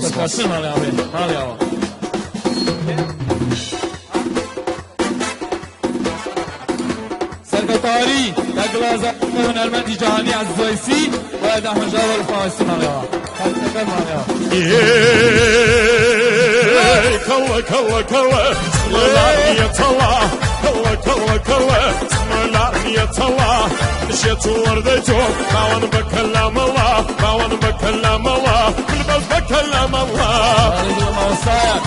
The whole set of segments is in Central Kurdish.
سەرکەوتن ماڵیاوە بێ ماڵیاوە. سەرکەوتەوەری لەگڵازە هونەرمەندی جەهانی عەزیز وەیسی باید ئەحمەد ژاوە لەخواوەسی ماڵیاوە. کاکەکەر ماڵیاوە. کەڵە کەڵە کەڵە مەلانیەتەڵا کەڵە کەڵە کەڵە مەلانیەتەڵا نشێت و وەردەی تۆ باوان بە کەلامەڵا باوان بە کەلامەڵا بلبەس بە کەلامەڵا. مامۆستایان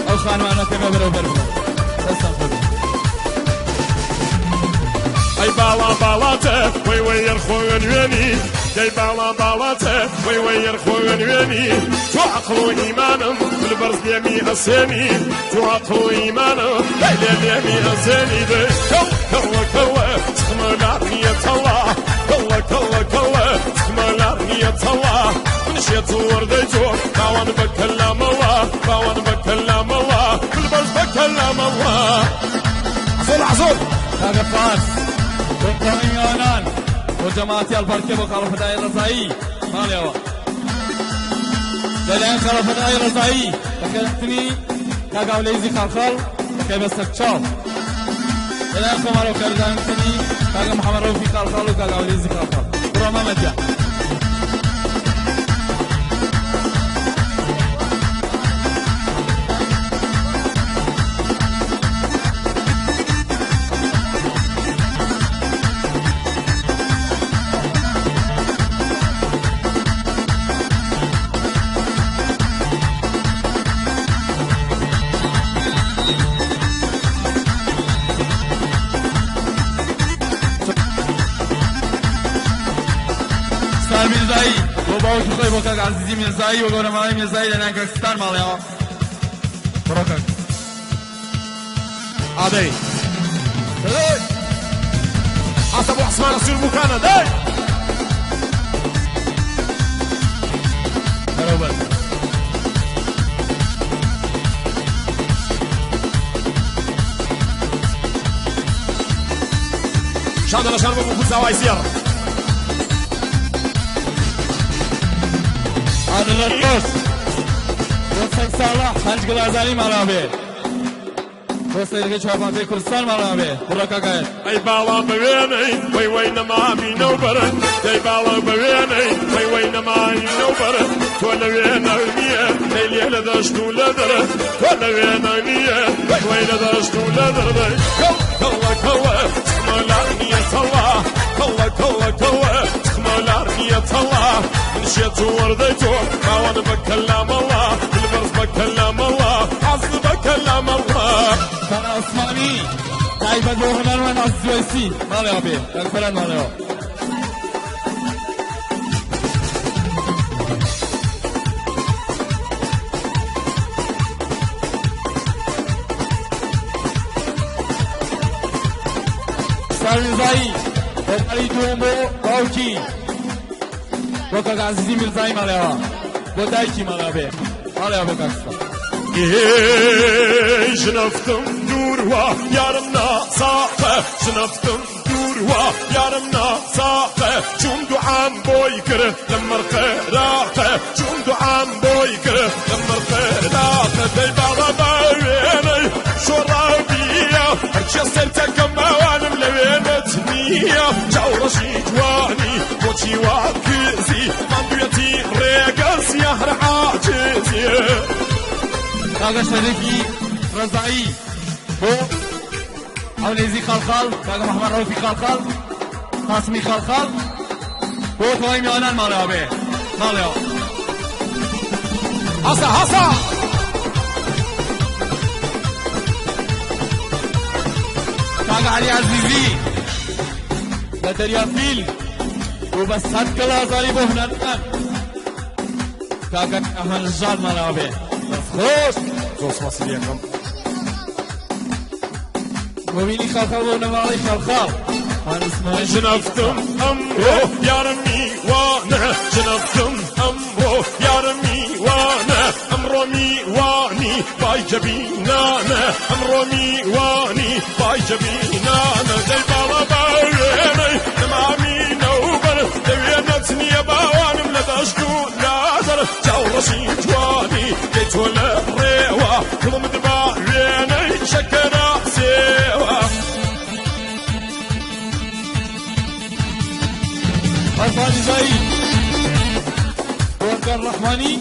ئەو خانمانە کەمێ بەرەو بەر بوون دەستان خۆش. ئەی باڵا باڵاتە وەی وەی یەر خۆوێن وێنی دەی باڵا باڵاتە وەی وەی یەر خۆوێن وێنی تۆ عەقڵ و ئیمانم دلبەرز لێمی ئەسێنی تۆ عەقڵ و ئیمانم دەی لێ لێمی ئەسێنی دەی کەڵ کەڵە کەڵە چخمە لارنیەتەڵا کەڵە کەڵە کەڵە چخمە لارنیەتەڵا منشێت و وەردەی تۆ باوان بە کەلامەڵا باوان بە کەلامەڵا دلبەرز بە کەلامەڵا. عزول عزول. کاکە فارس بۆ تەواوی میوانان بۆ جەماعەتی ئەڵپەرکێ بۆ خاڵەفەتای ڕەزایی ماڵیەوە لەلایەن خاڵەفەتای ڕەزایی بەخێرهاتنی کاک ئاولەیزی خاڵخاڵ بەخێر بە سەرچاو لەلایەن خۆمانەوە خێرهاتنی کاکە محەممەد ڕەوفی خاڵخاڵ و کاک ئاولەیزی خاڵخاڵ. بڕۆ مامەد گیان. ستار میرزایی بۆ باوکی خۆی بۆ کاک عەزیزی میرزایی و گەورەماوەی میرزایی لەلایەن کاک ستار ماڵیەوە. بڕۆ کاک. ئادەی ئاسە بۆ عسمانە سوور بووکانە دەی. بەرەو بەر. شاندە لە شان بۆ بوو زاوای زێڕ. عادل ڕەشخۆش بۆ سەد ساڵە پەنج گڵازانی ماڵیان بێ بۆ سەیرەکەی چوارپانتەی کوردستان ماڵیان بێ. بڕۆ کاکایەت. ئەی باڵا بەوێنەی وەی وەی نەمامی نەوبەرە دەی باڵا بەوێنەی وەی وەی نەمامی نەوبەرە تۆ لەوێ نەرمیە دەی لێ لە دەشت و لە دەرە تۆ لەوێ نەرمیە وەی وەی لە دەشت و لە دەرە دەی کەڵ کەڵە کەڵە چخمە لارنیەتەڵا کەڵە کەڵە کەڵە چخمە لارنیەتەڵا منشێت و وەردەی تۆ باوان بە کەلامەڵا دلبەرز بە کەلامەڵا عەز بە کەلامەڵا. سارا عوسمانی تایبەت بۆ هونەرمەند عەزیز وەیسی ماڵیەوە بێ کاک فەرهاد ماڵیەوە. ستار میرزایی هۆماری دووەم بۆ باوکی بۆ کاک عەزیزی میرزایی ماڵیەوە بۆ دایکی ماڵیەوە بێ ماڵیەوە بۆ کاک ستار. ژنەفتم دووروا یارم ناساقە ژنەفتم دووروا یارم ناساقە چوم دوعام بۆی کرد لە مەرقەراقە چوم دوعام بۆی کرد لە مەرقەراقە دەی باڵا باوێنەی شۆڕابیە هەرچێ سەرتەکەم باوانم لەوێنەت نییە چاوڕەشی جوانی بۆچی وا کزی ماندوێتی ڕێگە سیاهر عاجزیە. کاکە شەریفی ڕەزایی بۆ ئەولێزی خاڵخاڵ کاکە محەممەد ڕەوفی خاڵخاڵ قاسمی خاڵخاڵ بۆ تەواوی میوانان ماڵەوە بێ ماڵەوە. هەسا هەسا. کاکە عەلی عەزیزی لە دەریا فیل بۆ بە 100 گڵازاری بۆ هونەرمەند کاکە ئەحمەد نژاد ماڵەوە بێ. دەست خۆش. زۆر سپاسی لێکەم. مۆبیلی خاڵخاڵ بۆ نەماڵەی خاڵخاڵ. ژنەفتم ئەمڕۆ یارم میوانە ژنەفتم ئەمڕۆ یارم میوانە ئەمڕۆ میوانی بای جەبینانە ئەمڕۆ میوانی بای جەبینانە. ڕەشی جوانی دەی تۆ لە ڕێوە دڵم دبا وێنەی شەکەرە سێوە. عرفانی زایی بۆ ئەنگار ڕەحمانی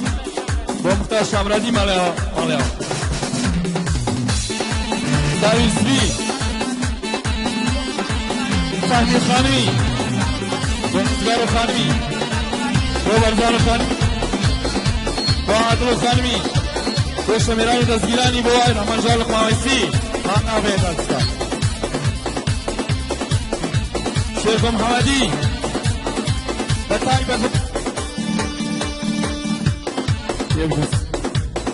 بۆ مختار شامرادی ماڵێەوە ماڵێەوە داوی سپی فەهمی خانمی بۆ مزگار خانمی بۆ بەرزان خانمی بۆ عادڵ خانمی بۆ شەمێرانی دەستگیرانی بۆ ڕەحمانژار لقماوەیسی هانا بێ کاکستا شێخ محەممەدی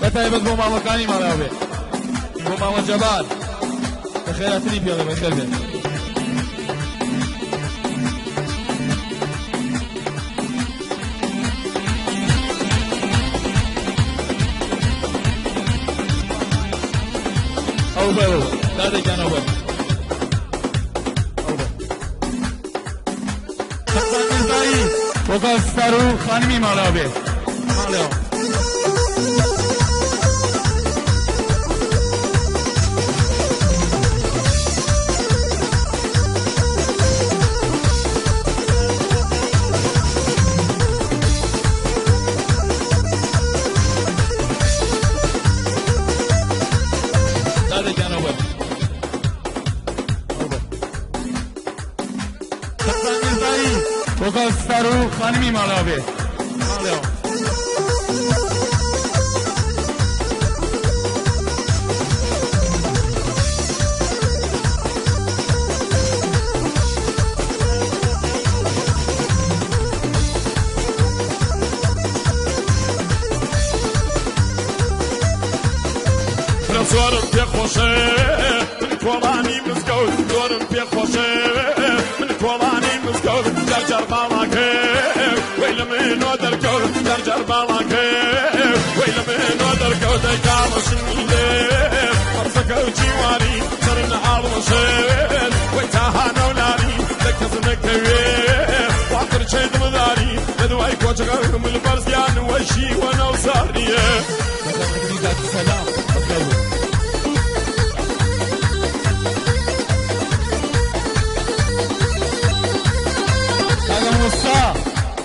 بە تایبەت بۆ ماڵەکانی ماڵەوە بێ بۆ مامە جەبار بە خێراتری پێڵێ بەخێر بێ. ئەو بەر دادێکیان ئەو بەر بۆ ستار و خانمی ماڵەوە بێ ماڵەوە. دادێکیان ئەو بەر ئەو بەر بۆ ستار و خانمی ماڵەوە بێ ماڵەوە. زۆرم پێخۆشێ من کۆڵانی مزگەوت، زۆرم پێخۆشێ من کۆڵانی مزگەوت، جار جار باڵاکێ وەی لە منۆ دەرکەوت، جار جار باڵاکێ وەی لە منۆ دەرکەوت. دەی کاڵەشنی لێ فەرزەکە و جیواری سەرم لە ئاڵوەشێت، وەی تا هانەولاری لە کەس نەکەوێ واقرچەی دڵداری لە دوای کۆچەکە مل بەرزیان وەشی وە نەوساریە. سلام بەخێر بێ. کاکە موسا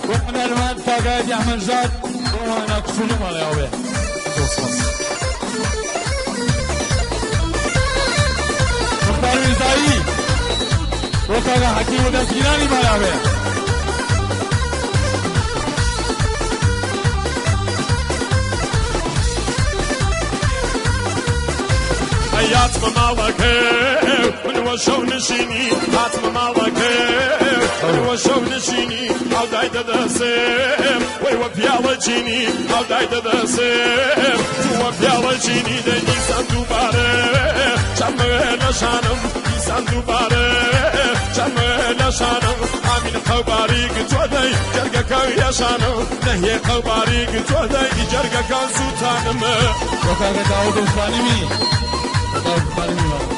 بۆ هونەرمەند کاکایەتی ئەحمەد ژاد بۆ مانا کوچولو ماڵێەوە بێ. مختار میرزایی بۆ کاکە حەکیم و دەستگیرانی ماڵێەوە بێ. هاتمە ماڵەکە من وە شەو نشینی، هاتمە ماڵەکە من وە شەو نشینی، ئەو دای دەدەسێم وەی وە پیاڵە چینی، ئەو دای دەدەسێم وە پیاڵە چینی. دەی دیسان دووبارە چەمەوێ لە شانم، دیسان دووبارە چەمەوێ لە شانم. ئامین قەوباریک تۆ دەی جەرگەکە یەشانم، نەهێ قەوباریک تۆ دەی جەرگەکە سووتانم. بۆ کاکە داود خانمی داود خانمی ماڵێ.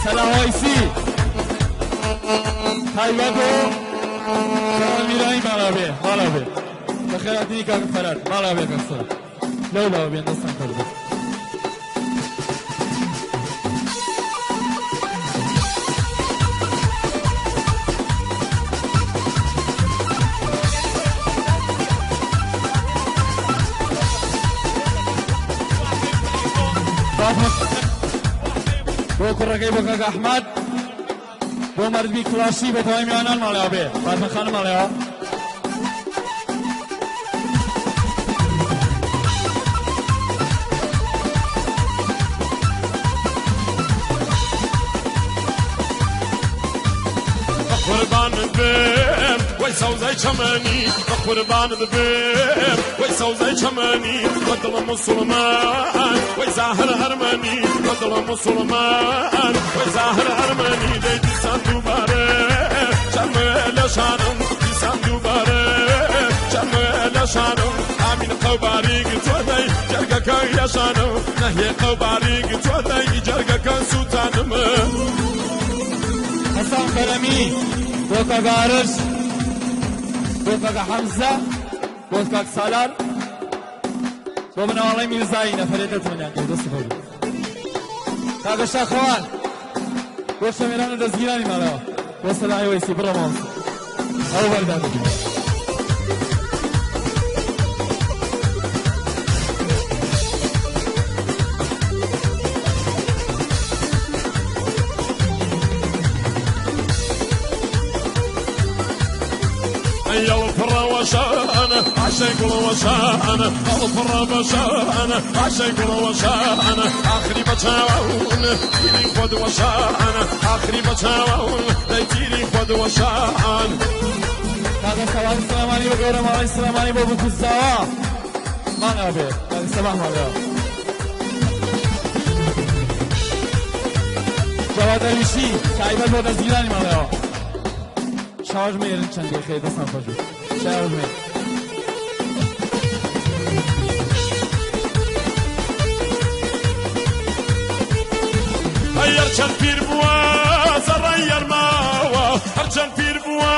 سەلام وەیسی تایبەت بۆ کەمال میرانی ماڵا بێ ماڵا بێ بە خێراتنی کاکە فەرات ماڵا بێ کاک سەلام لەو لاوە بێن دەستان کەر بێ. بۆ کوڕەکەی بۆ کاکە ئەحمەد بۆ مەردمی کڵاسی بە تەواوی میوانان ماڵێەوە بێ فاتمە خانم ماڵێەوە. قوربانت بم وەی سەوزای چەمەنی، بە قوربانت بم وەی سەوزای چەمەنی، بە دڵم مسوڵمان وەی زاهر ئەرمەنی، بە دڵم مسوڵمان وەی زاهر ئەرمەنی. دەی دیسان دووبارە چەمەوێ لە شانم، دیسان دووبارە چەمەوێ لە شانم. ئامین قەوباریک تۆ دەی جەرگەکە یەشانم، نەهێ قەوباریک تۆ دەی جەرگەکە سووتانم. حەسان کەرەمی بۆ کاک ئارش، بۆ کاک حەمزە، بۆ کاک سالار، بۆ بنەماڵەی میرزایی نەفەرێ دەتمنیان کرد. دەستی خۆش بێت. کاکە شاخەوان، بۆ شەمێران و دەستگیرانی ماڵەوە، بۆ سەلاحی وەیسی. بڕۆ مامۆستا، ئەو بەردان. الفر وشان عشق وشان، الفر بشان عشق وشان، آخری بچاون تیری خود وشان، آخری بچاون تیری خود وشان. کاکە سەباح سلێمانی، بۆ گەورە ماڵی سلێمانی، بۆ بکوزاوە ماڵەوە بێ. کاکە سەباح ماڵەوە. جواد دەرویشی تایبەت بۆ دەستگیرانی ماڵەوە. شاوەش مێرن چەند دقیقەیە. دەستان خۆش بێت. شاوەش مێر. هەرچەند پیر بووە زەڕەی یەرماوە، هەرچەند پیر بووە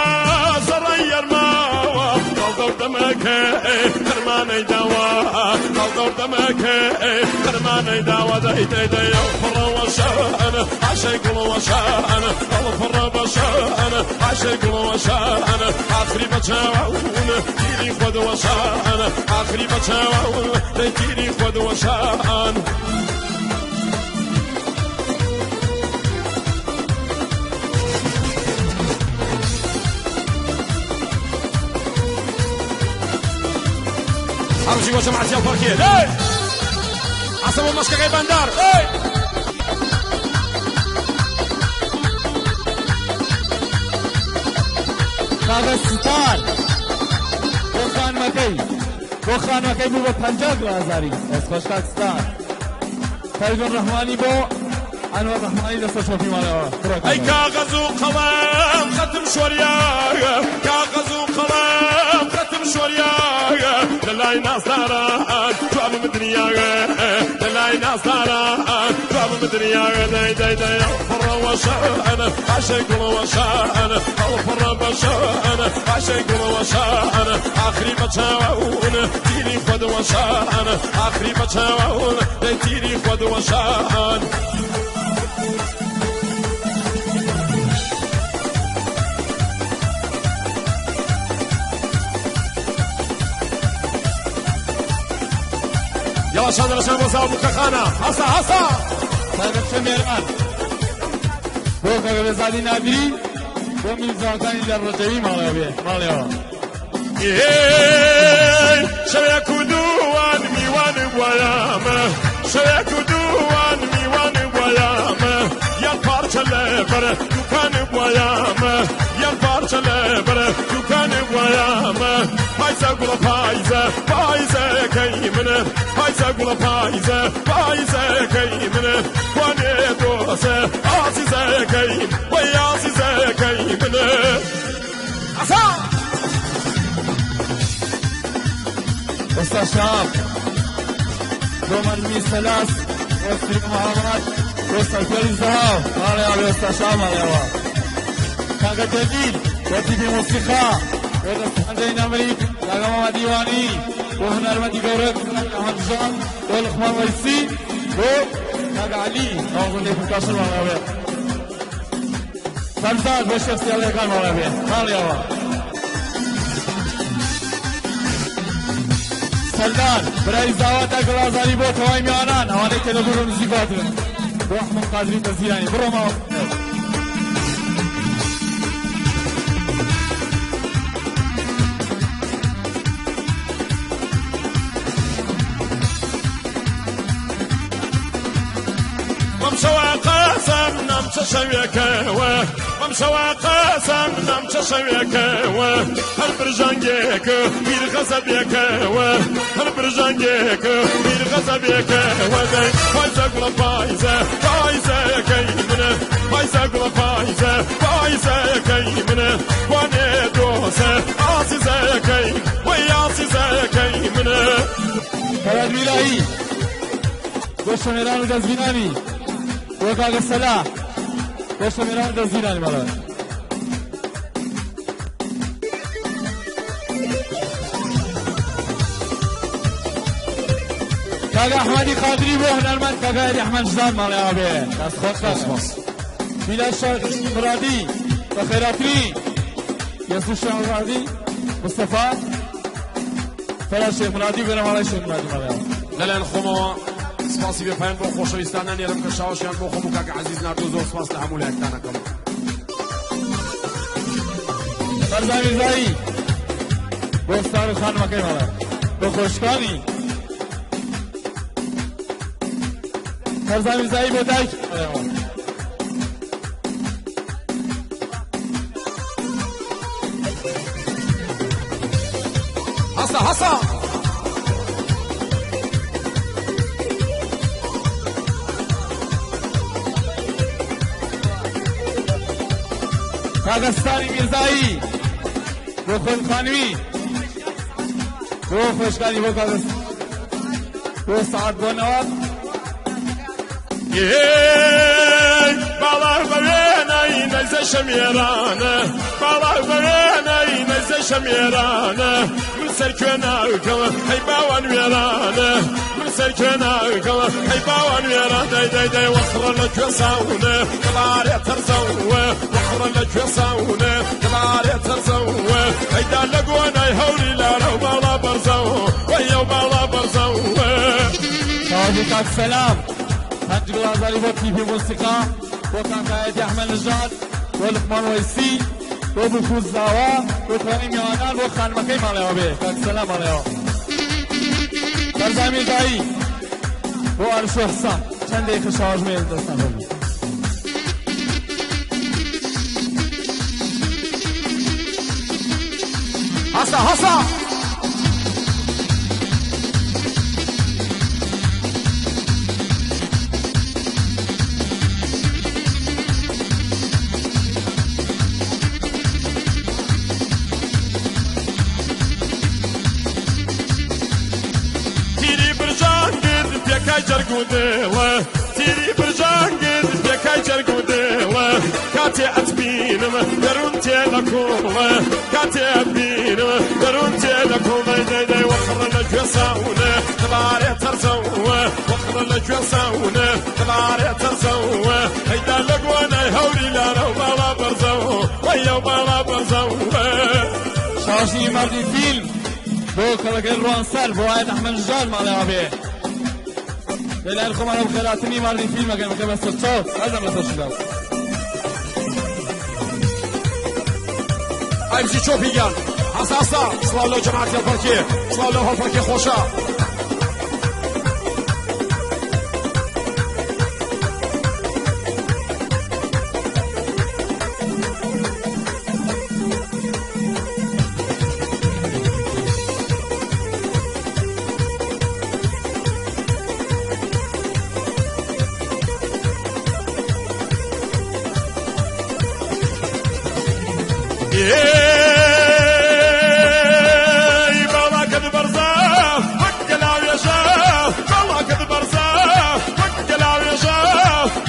زەڕەی یەرماوە، هەڵدەور دەمەکە خەرمانەی داوە، هەڵدەور دەمەکە خەرمانەی داوە. دەی دەی دەی ئەڵفڕە وەشان عاشەی گوڵ وەشان، ئەڵفڕە بەشان عاشەی گوڵ وەشان، ئاخری بەچاون تیری خۆد وەشان، ئاخری بەچاون دەی تیری خۆد وەشان. أرجي وجماعة الفركين اي عصب المشكة بندر اي. کاکە ستار، بۆ خانمەکەی، بۆ خانمەکەی بوو بە 50 هەزاری. دەست خۆش کاک ستار. فەریدون ڕەحمانی بۆ ئەنوەر ڕەحمانی لەسەر شۆفی ماڵەوە. ئەی کاغەز و قەڵەم خەتم شۆریایە، کاغەز و قەڵەم خەتم شۆریایە، لە لای نازداران جوابم دنیاوێ، لە لای نازداران جوابم دنیاوێ. دەی دەی دەی ئەڵفڕە وەشان عاشەی گوڵ وەشان، ئەڵفڕە بەشان عاشەی گوڵ وەشان، ئاخری بەچاون تیری خۆد وەشان، ئاخری بەچاون دەی تیری خۆد وەشان. يلا شان رشان بۆ بوکەخانە. هەسا هەسا. کاکە شەمێران، بۆ کاکە بێزادی نادری، بۆ میرزاکانی لە ڕەجەوی ماڵەوە بێ ماڵەوە. شەوێک و دووان میوان بوایامە، شەوێک و دووان میوان بوایامە، یان پارچە لەبەر دوکان بوایامە، یان پارچە لەبەر دوکان بوایامە. پایزە گوڵە پایزە پایزەکەی منە، پایزە گوڵە پایزە پایزەکەی منە، وانێ دۆسە ئازیزەکەی وەی ئازیزەکەی منە. ئەسا. وەستا شاب، بۆ مەرمی سەلاس، بۆ سری محەممەد، بۆ سەرپێڵی زەهاو ماڵەوە بێ. وەستا شاب ماڵەوە. کاکە جەلیل، بۆ تیپی مۆسیقا، بۆ دەستپەنجەی نەمری کاکە مامە دیوانی، بۆ هونەرمەندی گەورە ئەحمەد ژان، بۆ لوقمان وەیسی، بۆ کاکە عەلی ناوەندەی پرکاشر ماڵەوە بێ. فەرزاد، بۆ شێخ سێڵەکان ماڵەوە بێ ماڵەوە. سەردار برای زاوا گڵازاری، بۆ تەوای میوانان ئەوانەی کە لە دوور و نزیک هاتن، بۆ ئەحمەد قادری دەستگیرانی. بڕۆ ماوە. بەمشەوە قاسم نامچە شەوێکەوە، بەمشەوە قاسم نامچە شەوێکەوە، هەر برژانگێک بیر غەزەبێکەوە، هەر برژانگێک بیر غەزەبێکەوە. دەی پایزە گوڵە پایزە پایزەکەی منە، پایزە گوڵە پایزە پایزەکەی منە، وانێ دۆسە ئازیزەکەی وەی ئازیزەکەی منە. فەرهاد ویلایی، بۆ شەمێران و دەستبینانی، بۆ کاکە سەلا، بۆ شەمێران و دەستبینانی ماڵەوە. کاک ئەحمەدی قادری بۆ هونەرمەند کاک ئەلی ئەحمەد ژدان ماڵیەوە بێ. دەست خۆش سپاس. میلاد شاخ مرادی بە خێراتری یەسو شاخ مرادی مستەفا فەرا شێخ مرادی بەنەماڵەی شێخ مرادی ماڵیەوە. لەلایەن خۆمەوە سپاسی بێپایان بۆ خۆشەویستانە نێرم کە شاوەشیان بۆ خۆم و کاک عەزیز ناردوو. زۆر سپاس لە هەموو لایەکتانەکەم. فەرزان میرزایی بۆ ستار و خانمەکەی ماڵێ بۆ خۆشکانی. فەرزان میرزایی بۆ دایک ماڵێەوە. هەسا هەسا. کاکەستانی میرزایی بۆ خۆشخانوی بۆ خۆشکانی بۆ کاکەست بۆ سەعات بۆ نەوات. باڵا بەوێنەی نەیزە شەمێرانە، باڵا بەوێنەی نەیزە شەمێرانە، من سەرکوێ ناوکەوە هەی باوان وێرانە، من سەرکوێ ناوکەوە هەی باوان وێران. دەی دەی دەی وەخڕە لە کوێ ساونە دەبارێ تەرزەوە، وەخڕە لە کوێ ساونە دەبارێ تەرزەوە، هەیدا لە گۆنای هەوری لارە و باڵا بەرزەوە، وەیە و باڵا بەرزەوە. شاوەژی کاک سەلام پەنج گوڵ ئازاری بۆ تیپی مۆسیقا بۆ کاکایەتی ئەحمەد نژاد بۆ لوقمان وەیسی بۆ بوکوز زاوا بۆ تەواوی میوانان بۆ خانمەکەی ماڵێەوە بێ کاک سەلام ماڵێەوە. فەرزان میرزایی بۆ ئارشۆ حسام چەند دقیقە شاوەژمێر دەستان ببوو. هەسا هەسا. تیری برژان گرد پێکای جەرگ و دڵە، تیری برژان گرد پێکای جەرگ و دڵە، کاتێ ئەتبینم دەروون تێ لە کوڵە، کاتێ ئەتبینم دەروون تێ لە کوڵ. دەی دەی دەی وەخڕە لە گوێ ساونە دەبارێ تەرزەوە، وەخڕە لە گوێ ساونە دەبارێ تەرزەوە، هەیدا لە گۆنای هەوری لارە و باڵا بەرزەوە، وەیە و باڵا بەرزەوە. شاوەژی مەردی فیلم بۆ کەڵەکەی ڕوانسەر بۆ ئایەت ئەحمەد ژار ماڵێەوە بێ. لەلایەن خۆمانەوە بخێراتنی مەردی فیلمەکەن بکە بەسەر چاو ئەزم لەسەر شداو. ئای بژی چۆپی گیان. هەسا هەسا. سڵاو لەو جەماعەتی هەڵپەڕکێ، سڵاو لەو هەڵپەڕکێ خۆشە. ئێی باڵاکەت بەرزە وەک گەلاوێژە، باڵاکەت بەرزە وەک گەلاوێژە،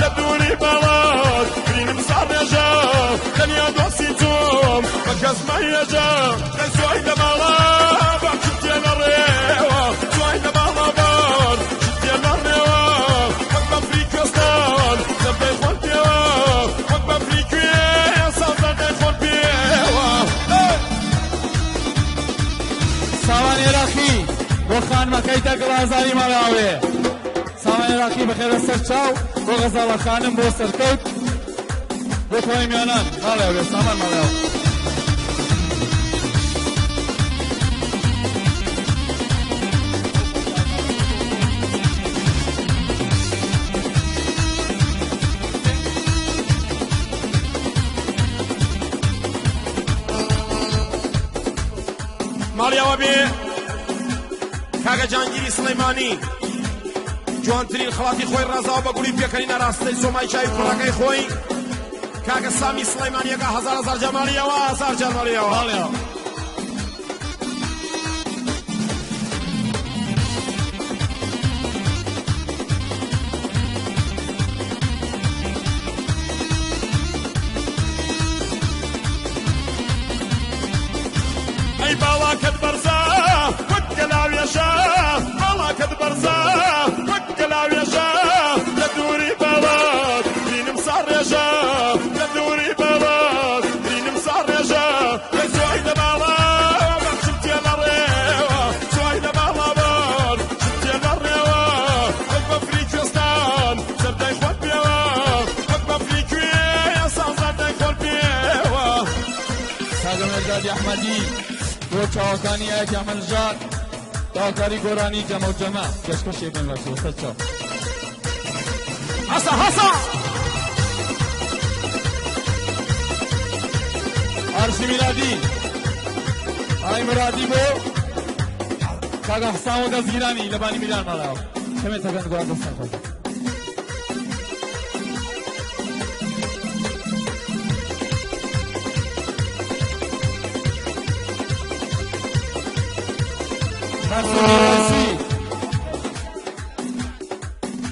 لە دووری باڵات برینم ساڕێژە، تەنیا دۆستی تۆم بە کەس مەیێژە. دەی سوای لە ماڵا بان چتێ لە ڕێوە، سوای لە ماڵا بان چتێ لە ڕێوە، وەک بەفری کوێستان زەردەی خۆن پێوە، وەک بەفری کوێستان زەردەی خۆن پێوە. سامان عێراقی بۆ خانمەکەی دەگڵ ئازاری ماڵاوێ. سامان عێراقی بەخێرە سەر چاو بۆ غەزاڵە خانم بۆ سەرکەوت بۆ تەواوی میوانان ماڵێەوە بێ سامان ماڵێەوە. ماڵیەوە بێ کاکە جانگیری سڵەیمانی جوانترین خەڵاتی خۆی ڕازاوە بە گوڵی پێکەنی ناراستەی سۆمای چاوی کوڕەکەی خۆی کاکە سامی سڵەیمانیەکە. هەزار هەزار جەماڵیەوە، هەزار جەماڵیەوە. ماڵێەوە. ئەی باڵاکەت بەرزە وەک گەلاوێژە، باڵاکەت بەرزە مرادی ئەحمەدی بۆ چاوەکانی ئایەتی ئەحمەدنژاد داواکاری گۆرانی جەمە و جەمە پێشکەشێکن بەس سەر چاو. هەسا هەسا. ئارشی میلادی ئای مرادی بۆ کاکە حسام و دەستگیرانی لە بانی میلان ماڵەوە کەمێتەکەن گوان دەستان خۆش.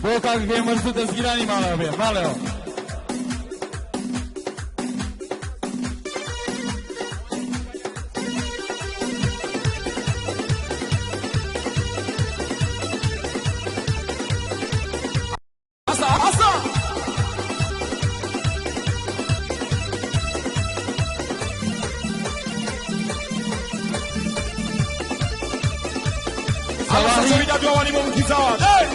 بۆ کاک بێمەرز و دەستگیرانی ماڵەوە بێ ماڵەوە. هەسا هەسا. سەواهی دواوانی بۆ مکیزاوە. دەی.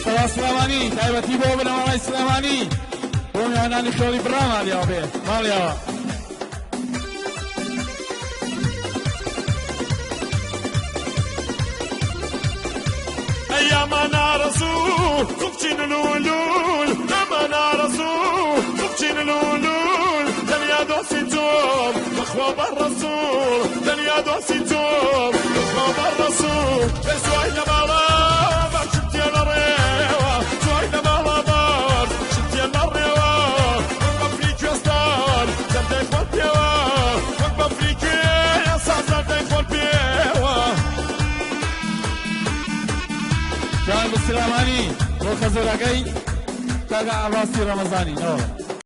سەوا سلێمانی تایبەتی بۆ بنەماڵەی سلێمانی بۆ میوانانی خێڵی برا ماڵیەوە بێ ماڵیەوە. أيام أنا رسول تبكين لولول أما أنا رسول تبكين لولول دنيا دوسي توم مخوى بالرسول دنيا دوسي توم مخوى بالرسول سوي بالا بار شفت يا الريوة سوي بالا بار شفت يا الريوة وقف في ستار زردي خول بيوا وقف في زردي خول بيوا. جان سلێمانی بۆ خەزۆرەکەی کاکە عەباسی ڕەمەزانی نەوەڵە.